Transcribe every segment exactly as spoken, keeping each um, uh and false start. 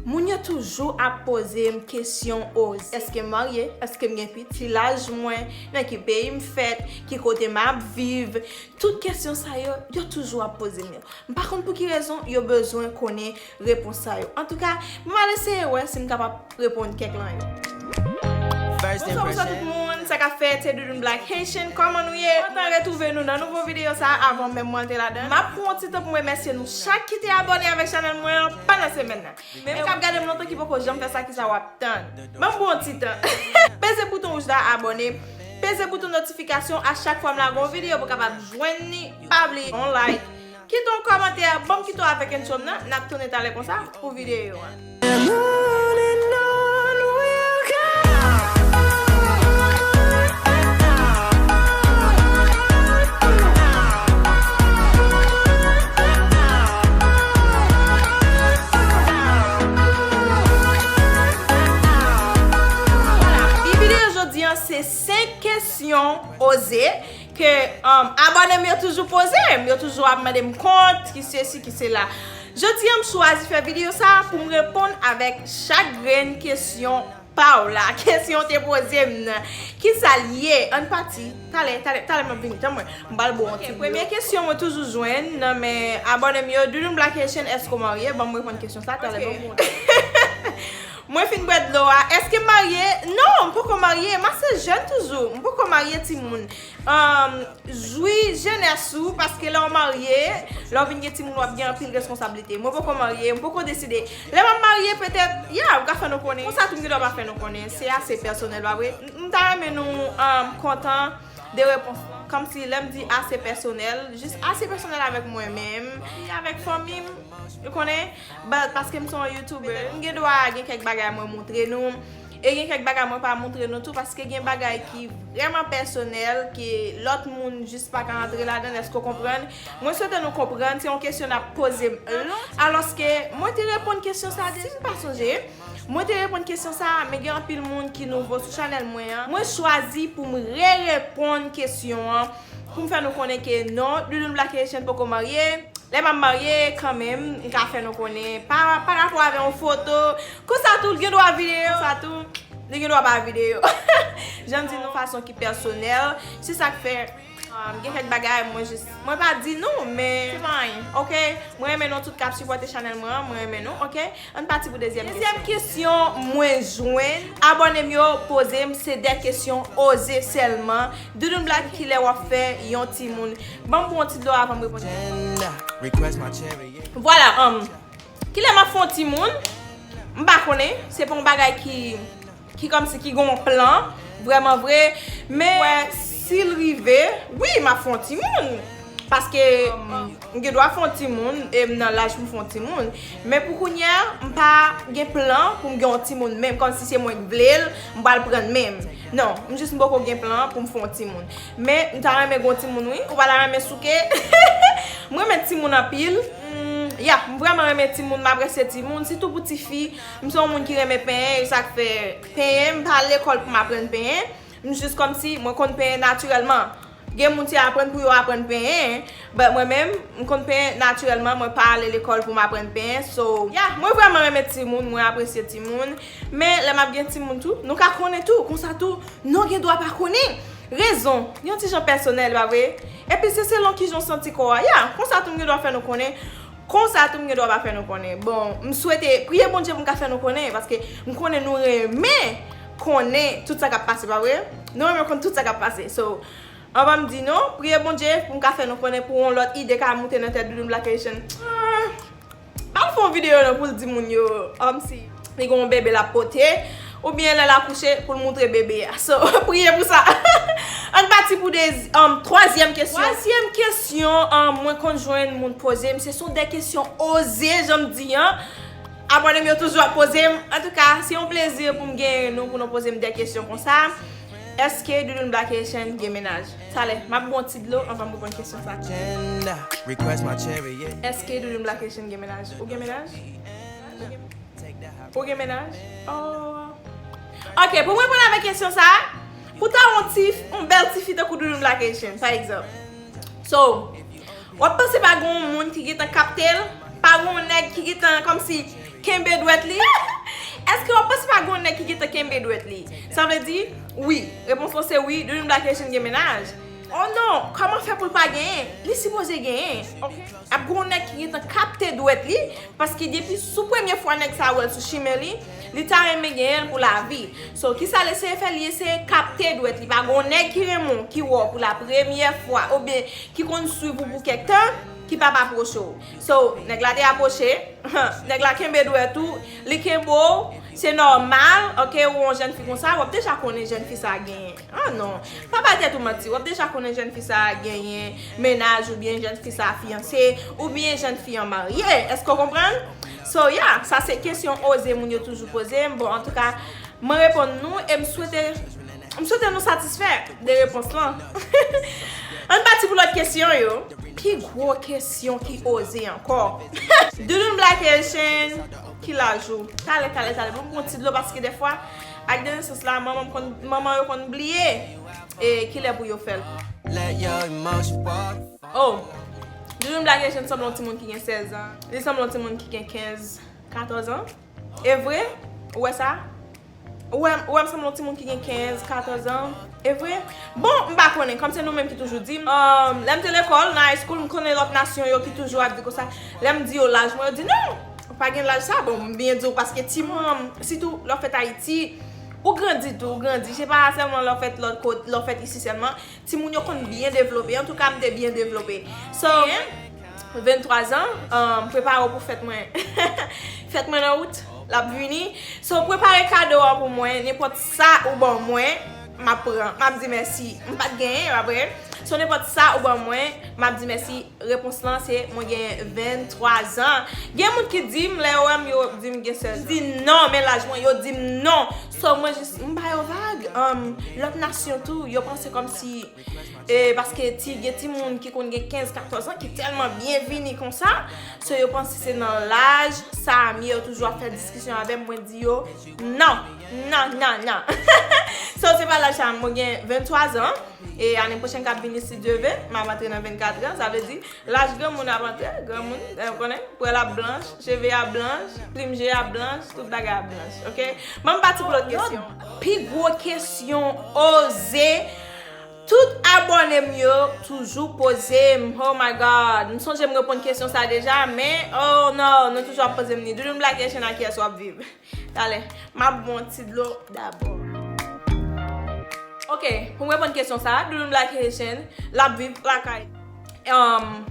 Moun yo toujou ap poze m kesyon oze. Èske m marye? Èske m gen pitit? Ki laj mwen? Nan ki peyi m fèt? Ki kote m ap viv? Tout kesyon sa yo, yo toujou ap poze m yo. M pa konn pou ki rezon yo bezwen konnen repons sa yo. Antouka, m al eseye wè si m kapab reponn kèk lan yo. Bonswa, bonswa tout moun, sa k ap fèt, se Doudoune Black Haitian, kòman nou ye? Kontan retwouve nou nan nouvo videyo sa, avan menm mwen antre ladan. M ap pran yon ti tan pou m remèsye nou chak ki te abòne avèk chanèl mwen an pandan semèn nan. Menm k ap gade m lontan ki poko janm fè sa, kisa w ap tann? Ban m bon ti tan. Peze bouton wouj la, abòne. Peze bouton notifikasyon a chak fwa m lage yon videyo pou w kapab jwenn li. Pa bliye yon like. Kite yon kòmantè, ban m kite w avèk intro m nan, n ap tounen talè konsa pou videyo a. Vwala, ti videyo jodi a, se senk kesyon oze ke, um, abòne m yo toujou poze m. Yo toujou ap mande m kont, ki sesi, ki sela. Jodi a, m chwazi fè videyo sa a pou m reponn avèk chak grenn kesyon pa w la. Kesyon w te poze m nan. Kisa l ye? Ann pati. Talè, talè, talè m ap vini. Tann mwen. M pral ba w yon ti. Ok, premye kesyon mwen toujou jwenn nan men abòne m yo, Doudoune Black Haitian, èske w marye? Ban m reponn kesyon sa, talè ban m reponn. Mwen fin bwè dlo a. Èske m marye? Non, m poko marye. M ase jèn toujou. M poko marye, timoun. Um, jwi jenès ou, paske lè w marye, lè w vin gen timoun, w ap gen anpil responsablite. Mwen poko marye, m poko deside. Lè m ap marye, petèt, ya, m ka fè nou konnen. Konsa tou, m gen dwa pa fè nou konnen. Se ase pèsonèl, pa vre? M, m ta renmen nou, um, kontan de repons lan. Kòmsi lè m di ase pèsonèl, jis ase pèsonèl avèk mwen menm, avèk fanmi m, ou konnen, but paske m se yon YouTuber, m gen dwa gen kèk bagay mwen montre nou, e gen kèk bagay mwen pa montre nou tou, paske gen bagay ki vrèman pèsonèl, ke lòt moun jis pa ka antre ladan, èske w konprann? Mwen swete nou konprann, se yon kesyon n ap poze m lontan. Alòske, mwen te reponn kesyon sa a, si m pa sonje, mwen te reponn kesyon sa a, men gen anpil moun ki nouvo sou chanèl mwen an. Mwen chwazi pou m re-reponn kesyon an, pou m fè nou konnen ke non, Doudoune Black Haitian poko marye. Lè m ap marye, kanmenm, m ka fè nou konnen. Pa, pa rapò avè yon foto. Konsa tou, l gen dwa videyo. Konsa tou, li gen dwa pa videyo. Jan m di nou fason ki pèsonèl. Se sa k fè, um, gen kèk bagay, mwen jis, mwen pa di nou, men se pa anyen, ok? Mwen renmen nou tout k ap sipòte chanèl mwen an, mwen renmen nou, ok? Ann pati pou dezyèm kesyon. Dezyèm kesyon mwen jwenn, abòne m yo poze m, se de kesyon oze sèlman. Doudoune Black, kilè w ap fè yon timoun? Ban m bwè yon ti dlo avan m reponn. Vwala, um, kilè m ap fè yon timoun? M pa konnen, se pa yon bagay ki, ki kòmsi ki gen yon plan, vrèman vre. Men, wè, si l rive, wi, m ap fè yon timoun. Paske, um, m gen dwa fè yon timoun, e m nan laj pou m fè yon timoun. Men pou kounye a, m pa gen plan pou m gen yon timoun menm, kòmsi se mwen k vle l, m pral pran l menm. Non, m jis m poko gen plan pou m fè yon timoun. Men, m ta renmen gen yon timoun, wi. Ou pa ta renmen souke? M renmen timoun anpil. Mm, ya, m vrèman renmen timoun, m apresye timoun, sitou pou tifi. M se yon moun ki renmen penyen, e sa k fè penyen, m pa al lekòl pou m aprann penyen. M jis kòmsi, mwen konn penyen natirèlman. Gen moun se aprann pou yo aprann penyen, but mwen menm, m konn penyen natirèlman, mwen pa ale lekòl pou m aprann penyen. So, ya, mwen vrèman renmen timoun, mwen apresye timoun. Men, lè m ap gen timoun tou, nou ka konnen tou, konsa tou, nou gen dwa pa konnen. Rezon, yon ti jan pèsonèl, pa vre? Epi se selon kijan w santi kò w a. Ya, konsa tou m gen dwa fè nou konnen. Konsa tou m gen dwa pa fè nou konnen. Bon, m swete, priye Bondye pou m ka fè nou konnen, paske m konnen nou renmen konnen tout sa k ap pase, pa vre? Nou renmen konn tout sa k ap pase. So, anvan m di nou, priye Bondye pou m ka fè nou konnen, pou yon lòt ide ka moute nan tèt Doudoune Black Haitian. Ah, pa al fè yon videyo non pou l di moun yo, um, si li gen yon bebe l ap pote, oubyen lè l akouche pou l moutre bebe a. So, priye pou sa. Ann pati pou de, um, twazyèm kesyon. Twazyèm kesyon, um, mwen konn jwenn moun poze m, se son de kesyon oze, jan m di an. Abòne m yo toujou ap poze m. Antouka, se yon plezi pou m genyen nou, pou nou poze m de kesyon konsa. Èske Doudoune Black Haitian gen mennaj? Talè, m ap bwè yon ti dlo anvan m reponn kesyon sa. Èske Doudoune Black Haitian gen mennaj? Ou gen mennaj? Ou gen mennaj? Oh. Ok, pou m reponn avèk kesyon sa, pou ta yon ti, yon bèl tifi tankou Doudoune Black Haitian, pa egzanp. So, w ap panse pa gen yon moun ki gentan kapte l, pa gen yon nèg ki gentan kòmsi Kenbe dwèt li? Èske w ap panse pa gen yon nèg ki gentan kenbe dwèt li? Sa vle di, wi. Repons lan se wi, Doudoune Black Haitian gen mennaj. Oh non, kòman fè pou l pa genyen? Li sipoze genyen. Ok. Ap gen yon nèg ki gentan kapte dwèt li, paske depi sou premye fwa nèg sa wè l sou chimen li, li ta renmen genyen l pou lavi. So, kisa l eseye fè? Li eseye kapte dwèt li. Pa gen yon nèg ki renmen w, ki wè w pou la premyè fwa, oubyen ki konn swiv ou pou kèk tan, ki p ap apwoche w. So, nèg la te apwoche, nèg la kenbe dwèt ou, li kenbe w, se nòmal, ok, ou yon jèn fi konsa, w ap deja konnen jèn fi sa genyen. Ah non, pa bay tèt ou manti, w ap deja konnen jèn fi sa genyen mennaj oubyen jèn fi sa fiyanse oubyen jèn fi an marye. Èske w konprann? So, yeah, sa se kesyon oze moun yo toujou poze m. Bon, antouka, mwen reponn nou e m swete, m swete nou satisfè de repons lan. Ann pati pou lòt kesyon yo. Pi gwo kesyon ki oze ankò. Doudoune Black Haitian, ki laj ou? Talè, talè, talè. Ban m pran ti dlo paske dèfwa, ak de nesans la, manman m konn, manman yo konn bliye e kilè pou yo fè l. Let your emotion water fall. Oh! Doudoune Black Haitian sanble yon timoun ki gen sèz an. Li sanble yon timoun ki gen kenz, katòz an. E vre? Ou wè sa? Ou wè, ou wè m sanble yon timoun ki gen kenz, katòz an. E vre? Bon, m pa konnen, kòm se nou menm ki toujou di m. Um, lè m te lekòl, nan high school, m konnen lòt nasyon yo ki toujou ap di konsa. Lè m di yo laj mwen, yo di non, ou pa gen laj sa. Bon, m byen di w paske timoun, sitou lè w fèt Ayiti, ou grandi tou, ou grandi. Se pa sèlman lè w fèt lòt kote, lè w fèt isi sèlman. Timoun yo konn byen devlope. Antouka, m te byen devlope. So, ventwa zan, um, prepare w pou fèt mwen. Fèt mwen nan wout, l ap vini. So, prepare kado a pou mwen. Nenpòt sa ou ban mwen, m ap pran. M ap di mèsi. M pa t genyen, pa vre? So, nenpòt sa ou ban mwen, m ap di mèsi. Repons lan se, mwen gen ventwa zan. Gen moun ki di m, lè yo wè m, yo di m gen sèz an. M di non, men laj mwen, yo di m non. So, mwen jis, m ba yo vag. Um, lòt nasyon tou, yo panse kòmsi E, paske ti, gen timoun ki konn gen kenz, katòz an ki tèlman byen vini konsa, so yo panse se nan laj, sa m ye, yo toujou ap fè diskisyon avè m, mwen di yo, non, non, non, non. So, se pa laj sa, mwen gen venntwa zan, e ane pwochèn k ap vini, si Dye vle, m ap antre nan vennkat an, sa vle di, laj granmoun ap antre, granmoun, eh, ou konnen, pwèl ap blanch, cheve ap blanch, plim je ap blanch, tout bagay ap blanch, ok? Ban m pati pou lòt kesyon. Pi gwo kesyon oze, tout abòne m yo toujou poze m. Oh my God. M sonje m reponn kesyon sa deja, men, oh no, nou toujou ap poze m li. Doudoune Black Haitian, ak kiyès w ap viv? Talè, m ap bwè yon ti dlo dabò. Ok, pou m reponn kesyon sa, Doudoune Black Haitian, l ap viv lakay, um,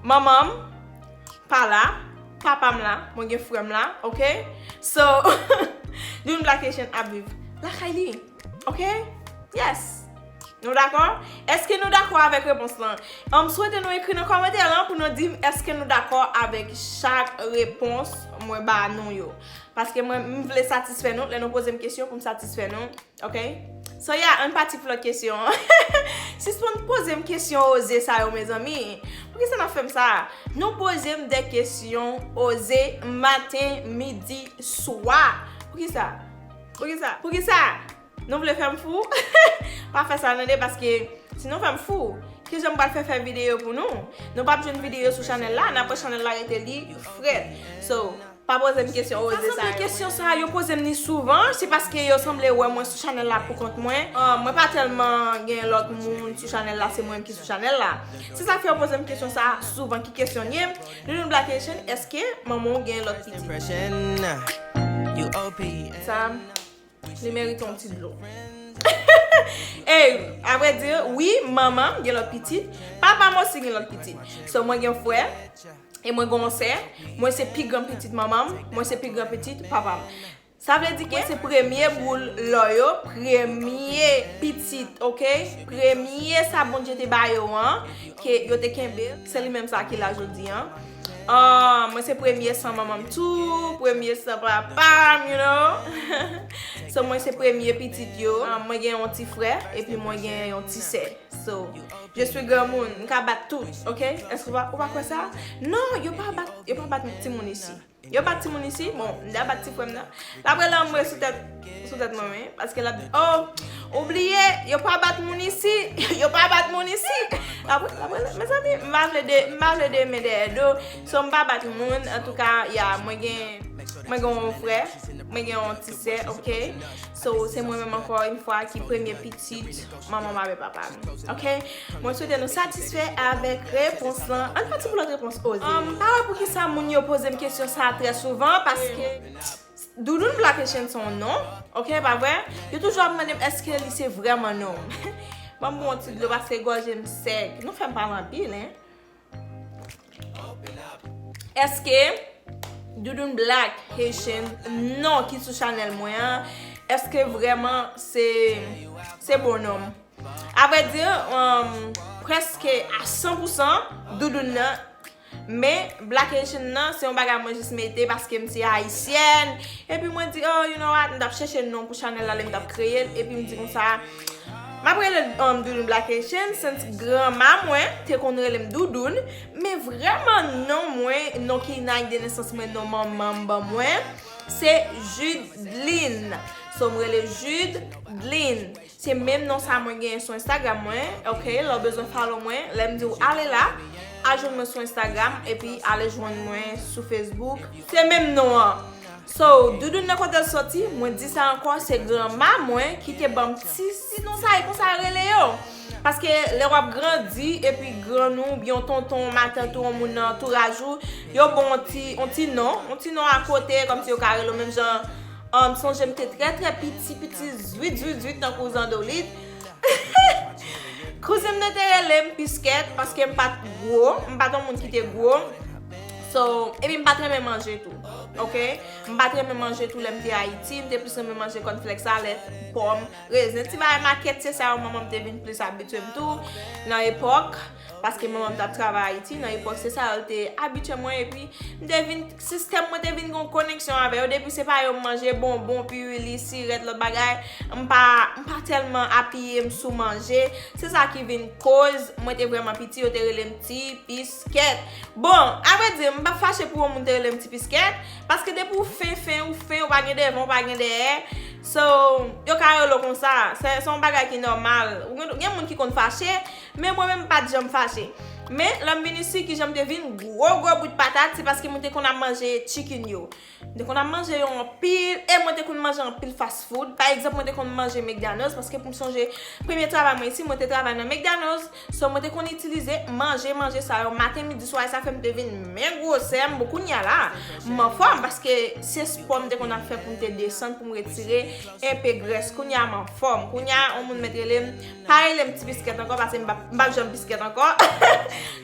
manman m, pa la, papa m la, mwen gen frè m la, ok? So, Doudoune Black Haitian ap viv lakay li, ok? Yes! Nou dakò? Èske nou dakò avèk repons lan? M swete nou ekri nan kòmantè lan pou nou di m èske nou dakò avèk chak repons mwen ba nou yo. Paske mwen, m vle satisfè nou, lè nou poze m kesyon pou m satisfè nou. Ok? So, yeah, ann pati pou lòt kesyon. Sispann poze m kesyon oze sa yo, mezanmi. Poukisa n ap fè m sa? Nou poze m de kesyon oze maten, midi, swa. Poukisa? Poukisa? Poukisa? Nou vle fè m fou? Pa fè sa, tande, paske si nou fè m fou, kijan m pral fè fè videyo pou nou? Nou p ap jwenn videyo sou chanèl la, n ap wè chanèl la rete li frèt. So, pa poze m kesyon oze sa yo. Sa sanble kesyon sa yo poze m ni souvan, se paske yo sanble wè mwen sou chanèl la pou kont mwen. Ah, mwen pa tèlman gen lòt moun sou chanèl la, se mwen menm ki sou chanèl la. Se sa k fè yo poze m kesyon sa souvan, ki kesyon l ye? Doudoune Black Haitian, èske manman w gen lòt pitit? Sa, li merite yon ti dlo. Ey, avrèdi, wi, manman m gen lòt pitit, papa m osi gen lòt pitit. So, mwen gen frè, e mwen gen yon sè. Mwen se pi gran pitit manman m, mwen se pi gran pitit papa m. Sa vle di ke mwen se premye boul lò yo, premye pitit, ok? Premye sa Bondye te ba yo an, ke yo te kenbe, se li menm sa ki la jodi an. Ah, mwen se premye san manman m tou, premye san papa m, you know. So, mwen se premye pitit yo. Ah, mwen gen yon ti frè, epi mwen gen yon ti sè. So, je suis granmoun, m ka bat tout, ok? Èske w pa, ou pa kwè sa? Non, yo pa bat, yo pa bat timoun isi. Yo bat timoun isi, bon, m ta bat ti frè m nan. L ap rele anmwe sou tèt, sou tèt mwen, wi, paske l ap di, oh, ou bliye, yo pa bat moun isi, yo pa bat moun isi. L ap, l ap rele, mezanmi, m pa vle de, m pa vle de men dèyè do. So, m pa bat moun, antouka, ya, mwen gen, Mwen gen yon frè, mwen gen yon ti sè, ok? So, se mwen menm ankò yon fwa ki premye pitit manman m avè papa m, ok? Mwen swete nou satisfè avèk repons lan. Ann pati pou lòt repons oze. Um, pa wè poukisa moun yo poze m kesyon sa trè souvan, paske Doudoune Black Haitian se yon non, ok, pa vre? Yo toujou ap mande m èske li se vrèman non m. Ban m yon ti dlo paske gòje m sèk. Nou fè m pale anpil, hein? Èske Doudoune Black Haitian non ki sou chanèl mwen an, èske vrèman se, se bon non m? Avrèdi, um, prèske a san pou san, Doudoune nan, men Black Haitian nan, se yon bagay mwen jis mete paske m se ayisyèn. Epi mwen di, oh, you know what, m t ap chèche non pou chanèl la lè m t ap kreye l. Epi m di konsa, m ap rele, um, Doudoune Black Haitian, since granma mwen te konn rele m Doudoune. Men vrèman non mwen, non ki nan ak de nesans mwen, non manman m ban mwen, se Judeline. So, m rele Judeline. Se menm non sa mwen genyen sou Instagram mwen, ok? Lè w bezwen follow mwen, lè m di w ale la, al jwenn mwen sou Instagram, epi ale jwenn mwen sou Facebook. Se menm non an. So, Doudoune nan kote l soti, mwen di sa ankò, se granma mwen ki te ban m ti, ti non sa, e konsa yo rele yo. Paske lè w ap grandi, epi grann ou, oubyen yon tonton, yon matant ou, yon moun nan antouraj ou, yo ban w yon ti, yon ti non, yon ti non akote, kòmsi yo ka rele w menm jan, um, sonje m te trè, trè piti, piti, zwit, zwit, zwit, tankou zandolit. Kouzin m nan te rele m Piskèt, paske m pa t gwo, m pa t yon moun ki te gwo. So, epi m pa t renmen manje tou, ok? M pa t renmen manje tou lè m te Ayiti, m te plis renmen manje kònflèks sa, lèt, pòm, rezen, ti bagay makèt, se sa yo manman m te vin plis abitye m tou nan epòk, paske manman m t ap travay Ayiti, nan epòk se sa yo te abitye mwen, epi m te vin, sistèm mwen te vin gen yon koneksyon avè yo, depi se pa yo m manje, bonbon, pirili, sirèt, lòt bagay, m pa, m pa tèlman apiye m sou manje, se sa ki vin koz mwen te vrèman piti, yo te rele m Ti Piskèt. Bon, avrèdi, m pa fache pou yon moun te rele m Ti Piskèt, paske depi w fen, fen, ou fen, ou pa gen devan, ou pa gen dèyè. So, yo ka rele w konsa. Se, se yon bagay ki nòmal. Ou gen, gen moun ki konn fache, men mwen menm m pa t janm fache. Men, lè m vin isi, kijan m te vin gwo, gwo bout patat, se paske mwen te konn ap manje chicken yo. M te konn ap manje yo anpil, e mwen te konn manje anpil fast food. Pa egzanp, mwen te konn manje McDonald's, paske pou m sonje, premye travay mwen isi, mwen te travay nan McDonald's. So, mwen te konn itilize manje, manje sa yo maten, midi, swa, e sa fè m te vin men gwosè m. Bon, kounye a la, m anfòm, paske se spò m te konn ap fè pou m te desann, pou m retire enpe grès. Kounye a, m anfòm. Kounye a, yon moun mèt rele m, pa rele m Ti Piskèt ankò, paske m p ap, m p ap janm piskèt ankò.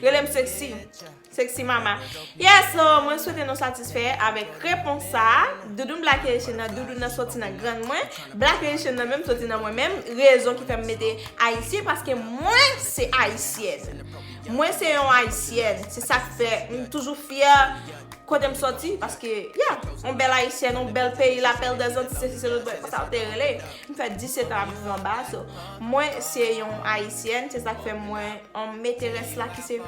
Rele m Sexy. Sexy mama. Yes, so, mwen swete nou satisfè avèk repons sa a. Doudoune Black Haitian nan, Doudoune nan soti nan grann mwen. Black Haitian nan menm soti nan mwen menm. Rezon ki fè m mete Ayisyen, paske mwen se Ayisyèn. Mwen se yon Ayisyèn. Se sa k fè m toujou fyè kote m soti, paske, yeah, yon bèl Ayisyèn, yon bèl peyi, la perle des Antilles, se si se lòt bò, konsa yo te rele. M fè disèt an ap viv anba, so, mwen se yon Ayisyèn, se sa k fè mwen, um, mete rès la ki se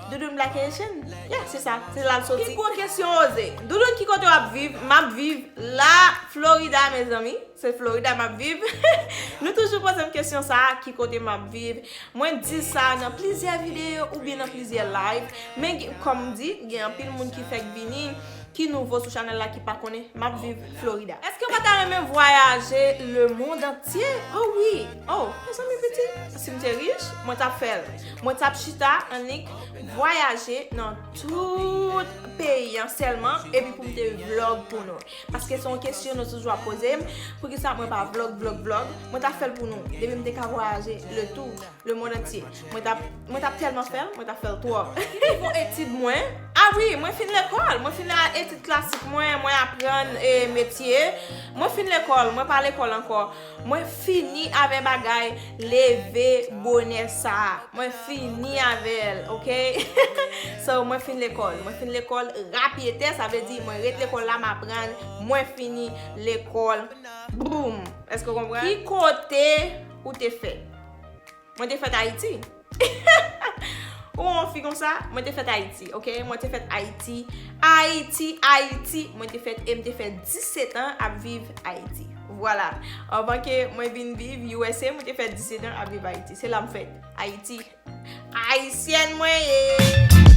Doudoune Black Haitian. Yeah, se sa, se la l soti. Ki gwo kesyon oze? Doudoune, ki kote w ap viv? M ap viv la Florida, mezanmi. Se Florida m ap viv. Nou toujou poze m kesyon sa a, ki kote m ap viv. Mwen di sa nan plizyè videyo oubyen nan plizyè live. Men gen, kòm m di, gen anpil moun ki fèk vini, ki nouvo sou chanèl la, ki pa konnen, m ap viv Florida. Èske w pa ta renmen vwayaje le monde entier? Oh wi! Oh, mezanmi piti, si m te rich, mwen t ap fè l. Mwen t ap chita annik vwayaje nan tout peyi an sèlman, epi pou m te vlog pou nou. Paske se yon kesyon nou toujou ap poze m, poukisa mwen pa vlog, vlog, vlog? Mwen t ap fè l pou nou, depi m te ka vwayaje le tour, le monde entier. Mwen t ap, mwen t ap tèlman fè l, mwen t ap fè l twòp. Ki nivo etid mwen? Ah wi, mwen fin lekòl, mwen fin etid klasik mwen, mwen aprann, eh, metye. Mwen fin lekòl, mwen pa lekòl ankò. Mwen fini avè bagay leve bonè sa a. Mwen fini avè l, ok? So, mwen fin lekòl. Mwen fin lekòl rapyetè, sa vle di mwen ret lekòl la, m aprann, mwen fini lekòl. Boom! Èske w konprann? Ki kote ou te fèt? Mwen te fèt Ayiti. Ou yon fi konsa, mwen te fèt Ayiti, ok? Mwen te fèt Ayiti, Ayiti, Ayiti. Mwen te fèt, e m te fè disèt an ap viv Ayiti. Vwala. Anvan ke mwen vin viv U S A, mwen te fè disèt an ap viv Ayiti. Se la m fèt, Ayiti. Ayisyèn mwen ye.